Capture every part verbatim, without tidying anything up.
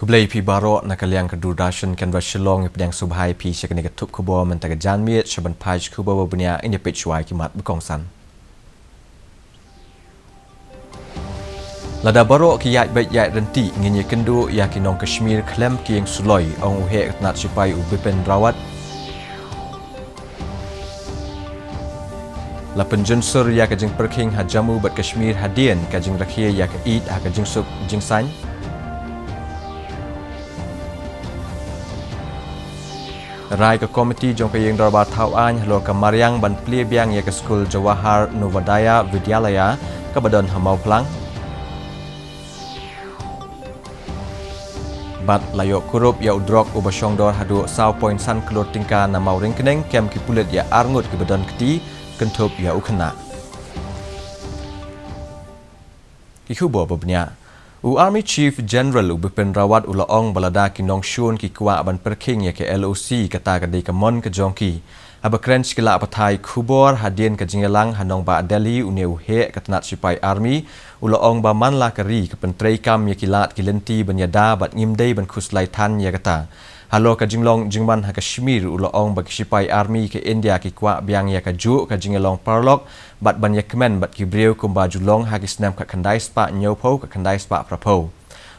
Khublei phi baroh na ka liang ka Doordarshan Canberra Shillong, ïa pdiang sngewbha ïa phi sha kane ka thup khubor mynta ka janmiet, sha ban peit khubor ba bniah ngin ïa peit shuwa ïa ki mat ba kongsan. Lada baroh ki ïaid beit ïaid ryntih ngin ïa kynduh ïa ki nong Kashmir khlem kieng suloi, ong u heh ka tnat shipai u Bipin Rawat. La pynjynsur ïa ka jingpyrkhing ha Jammu bad Kashmir hadien ka jingrakhe ïa ka Eid ha ka jingsuk jingsaiñ. Rai ka komiti jong ka ïing dorbar thaw aiñ halor ka mariang ban plie biang ïa ka skul Jawahar Navodaya Vidyalaya kaba don ha Mawphlang. Bad la ïoh kurup ïa u drok uba shongdor haduh saw point san klur tyngka na Mawryngkneng, kem ki pulit ïa arngut kiba don kti kynthup ïa u khynnah. Ki khubor ba bniah. U Army Chief General u Bipin Rawat u la ong ba lada ki nongshun ki kwah ban pyrkhing ïa ka L O C, kata ka dei ka mon ka jong ki. Haba kren sha ki lad pathai khubor hadien ka jingïalang ha nongbah Delhi, une u heh ka tnat shipai army u la ong ba man la ka ri ka pyntreikam ïa ki lad ki lynti ban ïada bad ngim dei ban khuslai than ïa kata. Halor ka jinglong jingman ha Kashmir u la ong ba ki shipai army ka India ki kwah biang ïa kajuh ka jingïalong paralok bad ban ïakmen bad ki briew kumba ju long ha ki snem khatkhyndai spah hynñiewphew khatkhyndai spah phraphew.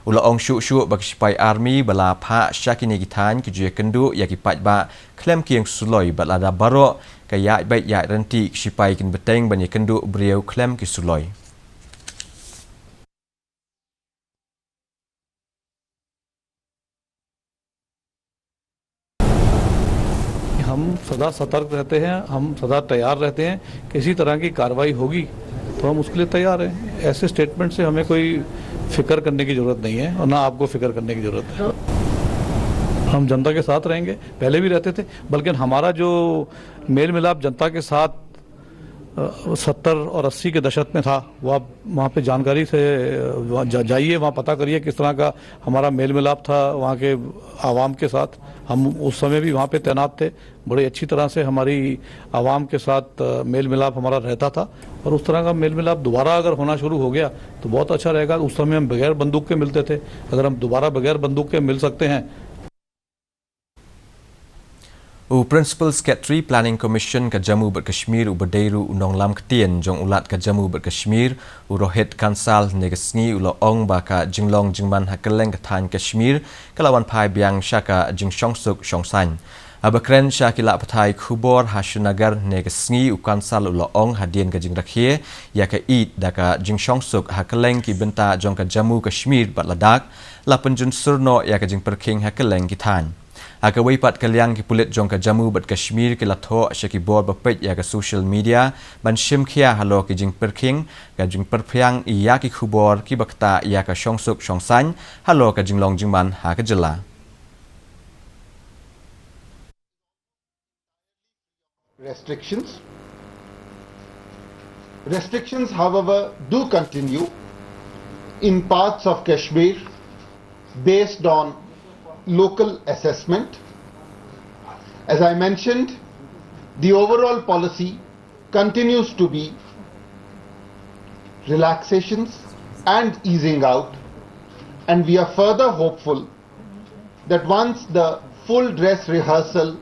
U la ong shuh shuh ba ki shipai army ba la phah sha kine ki thaiñ ki ju ïakynduh ïa ki paidbah khlem kieng suloi, bad lada baroh ka ïaid beit ïaid ryntih ki shipai kin bteng ban ïakynduh briew khlem ki suloi. हम सदा सतर्क रहते हैं, हम सदा तैयार रहते हैं। किसी तरह की कार्रवाई होगी तो हम उसके लिए तैयार हैं। ऐसे स्टेटमेंट से हमें कोई फिक्र करने की ज़रूरत नहीं है और ना आपको फिक्र करने की ज़रूरत है। हम जनता के साथ रहेंगे, पहले भी रहते थे, बल्कि हमारा जो मेल मिलाप जनता के साथ सत्तर और अस्सी के दशक में था, वो आप वहाँ पे जानकारी से वहाँ जा, जाइए, वहाँ पता करिए किस तरह का हमारा मेल मिलाप था वहाँ के आवाम के साथ। हम उस समय भी वहाँ पे तैनात थे, बड़ी अच्छी तरह से हमारी आवाम के साथ मेल मिलाप हमारा रहता था। और उस तरह का मेल मिलाप दोबारा अगर होना शुरू हो गया तो बहुत अच्छा रहेगा। उस समय हम बगैर बंदूक के मिलते थे, अगर हम दोबारा बगैर बंदूक के मिल सकते हैं। U Principal Secretary Planning Commission ka Jammu bad Kashmir uba dei ruh u nonglam ktien jong u Lat ka Jammu bad Kashmir, u Rohit Kansal, hynne ka sngi u la ong ba ka jinglong jingman ha kylleng ka thaiñ Kashmir ka la wan phai biang sha ka jingshongsuk shongsaiñ. Haba kren sha ki lad pathai khubor ha Srinagar hynne ka sngi, u Kansal u la ong hadien ka jingrakhe ïa ka Eid da ka jingshongsuk ha kylleng ki bynta jong ka Jammu Kashmir bad Ladakh, la pynjynsur noh ïa ka jingpyrkhing ha kylleng ki thaiñ. Ha kawei pat ka liang, ki pulit jong ka Jammu bad Kashmir ki la thoh sha ki bor ba peit ïa ka social media ban shim khia halor ki jingpyrkhing, ka jingpyrphiang ïa ki khubor kiba ktah ïa ka shongsuk shongsaiñ halor ka jinglong jingman ha ka jylla. Restrictions. Restrictions, however, do continue in parts of Kashmir based on local assessment. As I mentioned, the overall policy continues to be relaxations and easing out, and we are further hopeful that once the full dress rehearsal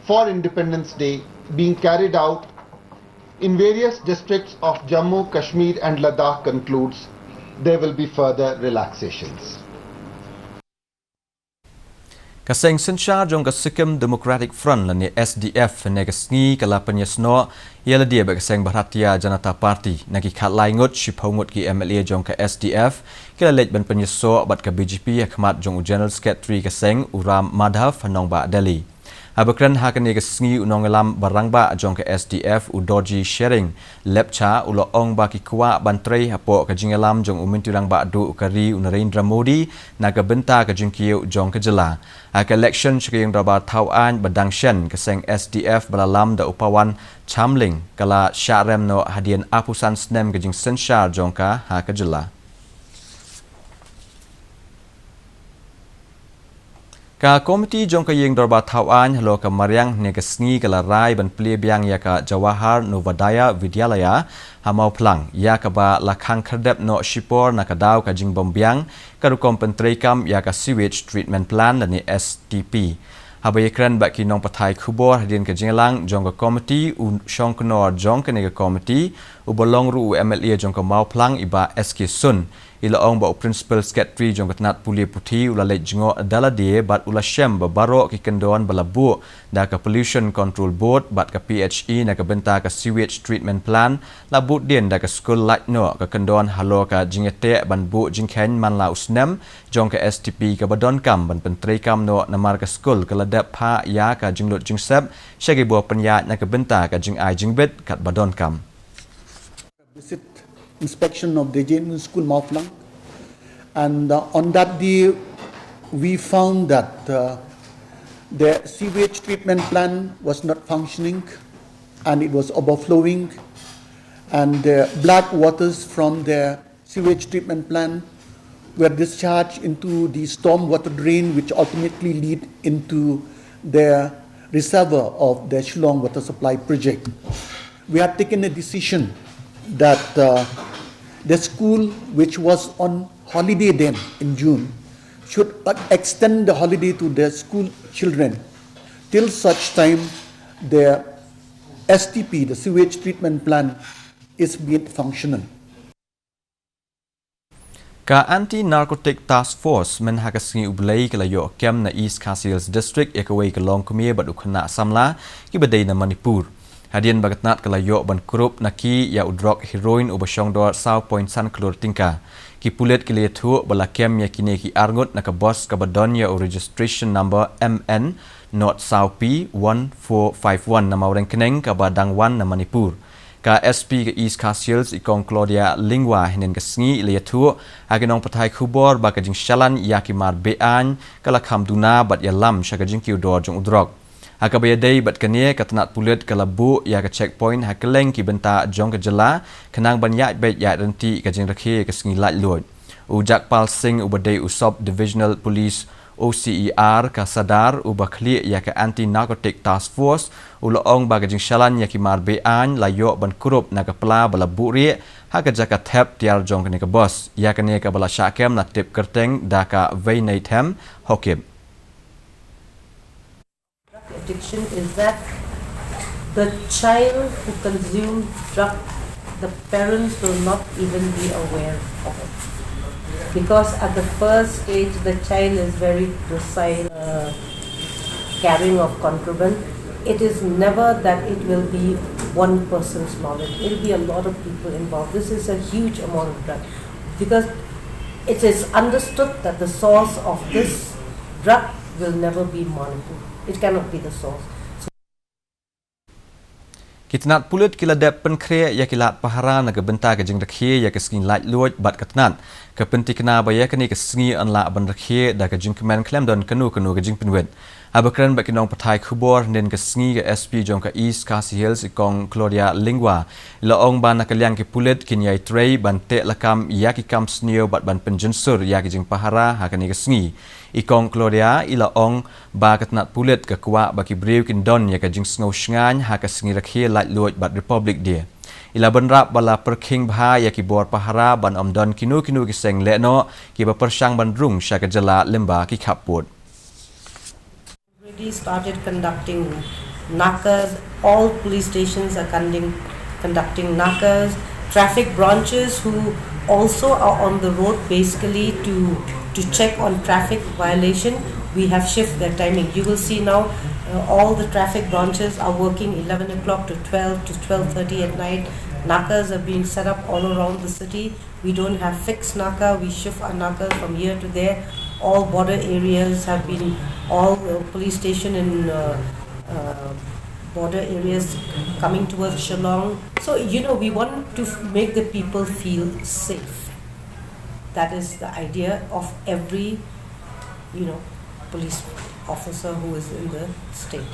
for Independence Day being carried out in various districts of Jammu, Kashmir and Ladakh concludes, there will be further relaxations. Ka seng synshar jong ka Sikkim Democratic Front lane S D F hynne ka sngi ka la pynïasnoh ïa lade bad ka seng Bharatiya Janata Party. Na ki khatlai ngut, shiphew ngut ki M L A jong ka S D F ki la leit ban pynïasoh bad ka B J P ha khmat jong u General Secretary ka seng, u Ram Madhav, ha nongbah Delhi. Haba kren ha kane ka sngi, u nongïalam ba rangbah jong ka S D F, u Dorji Shering Lepcha, u la ong ba ki kwah ban trei hapoh ka jingïalam jong u Myntri Rangbah Duh ka ri, u Narendra Modi, na ka bynta ka jingkiew jong ka jylla. Ha ka election sha ka ïing dorbar thaw aiñ ba dang shen, ka seng S D F ba la lam da u Pawan Chamling ka la shah rem noh hadien arphew san snem ka jingsynshar jong ka ha ka jylla. Ka komiti jong ka ïing dorbar thaw aiñ halor ka mariang hynne ka sngi ka la rai ban plie biang ïa ka Jawahar Navodaya Vidyalaya ha Mawphlang, ïa kaba la khang khyrdep noh shipor na ka daw ka jingbym biang ka rukom pyntreikam ïa ka sewage treatment plant lane S T P. Haba ïakren bad ki nongpathai khubor hadien ka jingïalang jong ka komiti, u shongknor jong kane ka komiti, uba long ruh u M L A jong ka Mawphlang, i Bah S K Sun, i la ong ba u Principal Secretary jong ka tnat pule puthi u la leit jngoh da lade bad u la shem ba baroh ki kyndon ba la buh da ka Pollution Control Board bad ka P H E na ka bynta ka sewage treatment plant la buh dien da ka skul lait noh. Ka kyndon halor ka jingïateh ban buh jingkheiñ man la u snem jong ka S T P kaba donkam ban pyntreikam noh, namar ka skul ka la dep phah ïa ka jinglut jingsep sha ki bor pynïaid na ka bynta ka jingai jingbit katba donkam. Visit inspection of the J N U school Mawphlang, and uh, on that day we found that uh, the sewage treatment plant was not functioning and it was overflowing, and the black waters from the sewage treatment plant were discharged into the storm water drain, which ultimately lead into the reservoir of the Shillong Water Supply Project. We have taken a decision that uh, the school, which was on holiday then in June, should extend the holiday to the school children till such time the S T P, the sewage treatment plant, is made functional. Ka Anti Narcotic Task Force mynha ka sngi U Blei ka la ïoh kem na East Khasi Hills District ïa kawei ka longkmie bad u khynnah samla kiba dei na Manipur. Hadien ba ka tnat ka la ïoh ban kurup na ki ïa u drok heroin uba shongdor saw point san klur tyngka. Ki pulit ki la ïathuh ba la kem ïa kine ki arngut na ka bos kaba don ïa u registration number M N not saw P one four five one na Mawrengkneng kaba dang wan na Manipur. Ka S P ka East Khasi Hills, i Kong Claudia Lyngwa, hynnin ka sngi i la ïathuh ha ki nongpathai khubor ba ka jingshalan ïa ki mar be-aiñ ka la kham duna bad ïalam sha ka jingkiew dor jong u drok. Ha kaba ïadei bad kane, ka tnat pulit ka la buh ïa ka checkpoint ha kylleng ki bynta jong ka jylla khnang ban ïaid beit ïaid ryntih ka jingrakhe ka sngi laitluid. U Jagpal Singh uba dei u Sub Divisional Police O C E R ka Sadar uba khlieh ïa ka Anti Narcotic Task Force u la ong ba ka jingshalan ïa ki mar be-aiñ la ïoh ban kurup na ka pla ba la buhrieh ha ka jaka thep tiar jong kane ka bos. Ïa kane kaba la shah kem la tip kyrteng da ka Veinei Them Hokip. Addiction is that the child who consumes drug, the parents will not even be aware of it. Because at the first stage, the child is very docile, uh, carrying of contraband. It is never that it will be one person's knowledge. It will be a lot of people involved. This is a huge amount of drug. Because it is understood that the source of this drug will never be Manipur. It cannot be the source. Ki tnat pulit ki la dep pynkhreh ïa ki lad pahara na ka bynta ka jingrakhe ïa ka sngi laitluid bad ka tnat ka pyntikna ba ïa kane ka sngi yn lah ban rakhe da ka jingkmen khlem don kano kano ka jingpynwit. Haba kren bad ki nongpathai khubor hynnin ka sngi, ka S P jong ka East Khasi Hills, i Kong Claudia Lyngwa, i la ong ba na ka liang ki pulit kin ïai trei ban teh lakam ïa ki kam sniew bad ban pynjynsur ïa ki jingpahara ha kane ka sngi. I Kong Claudia i la ong ba ka tnat pulit ka kwah ba ki briew kin don ïa ka jingsngew shngaiñ ha ka sngi rakhe laitluid bad Republic Day. I la bynrap ba la pyrkhing bha ïa ki bor pahara ban ym don kino kino ki seng lehnoh kiba pyrshang ban rung sha ka jylla lyngba ki khappud. Already started conducting nakas. All police stations are conducting, conducting nakas. Traffic branches who also are on the road basically to to check on traffic violation. We have shift their timing. You will see now uh, all the traffic branches are working eleven o'clock to twelve to twelve thirty at night. Nakas are being set up all around the city. We don't have fixed naka. We shift our nakas from here to there. All border areas have been, all uh, police station in uh, uh, border areas coming towards Shillong. So, you know, we want to f- make the people feel safe. That is the idea of every, you know, police officer who is in the state.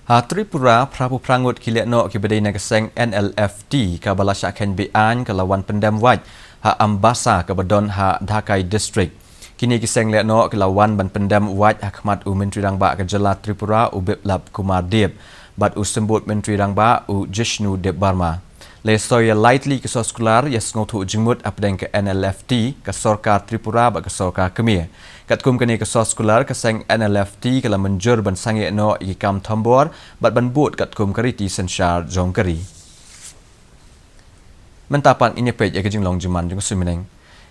Ha Tripura, phra phew phra ngut ki lehnoh kiba dei na ka seng N L F T kaba la shah kheiñ be-aiñ ka la wan pyndem wait ha Ambassa kaba don ha Dhekai District. Kine ki seng lehnoh ki la wan ban pyndem wait ha khmat u Myntri Rangbah ka jylla Tripura u Biplab Kumar Deb bad u Symbud Myntri Rangbah u Jishnu Debbarma. La soi ïa lai tylli ki soskular ïa sngewthuh jingmut hapdeng ka N L F T, ka sorkar Tripura bad ka sorkar Khmer. Katkum kane ka soskular, ka seng N L F T ka la mynjur ban sangeh noh ïa ki kam thombor bad ban bud katkum ka riti synshar jong ka ri. Mynta pat ngin ïa peit ïa ka jinglong jingman jong ka suiñ bneng.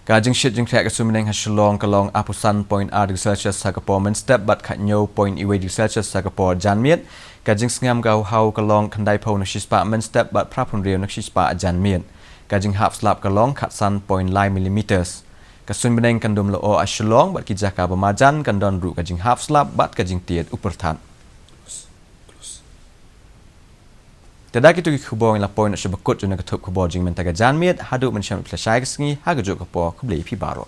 Ka jingshit jingkhreh ka suiñ bneng ha Shillong ka long arphew san point ar degree Celsius ha ka por mynstep bad khathynñiew point wei degree Celsius ha ka por janmiet. Ka jingsngem ka hawhaw ka long khyndaiphew na ka shispah mynstep bad phraphew hynriew na ka shispah janmiet. Ka jinghap slap ka long khatsan point lai millimeters. Ka suiñ bneng kan dum lyoh ha Shillong bad ki jaka ba marjan, kan don ruh ka jinghap slap bad ka jingtied u pyrthat. Te da kito ki khubor ngi la poi noh sha ba kut jong ka thup khubor jingmynta ka janmiet. Haduh ban ïashem lashai ka sngi, ha kajuh ka por, khublei phi baroh.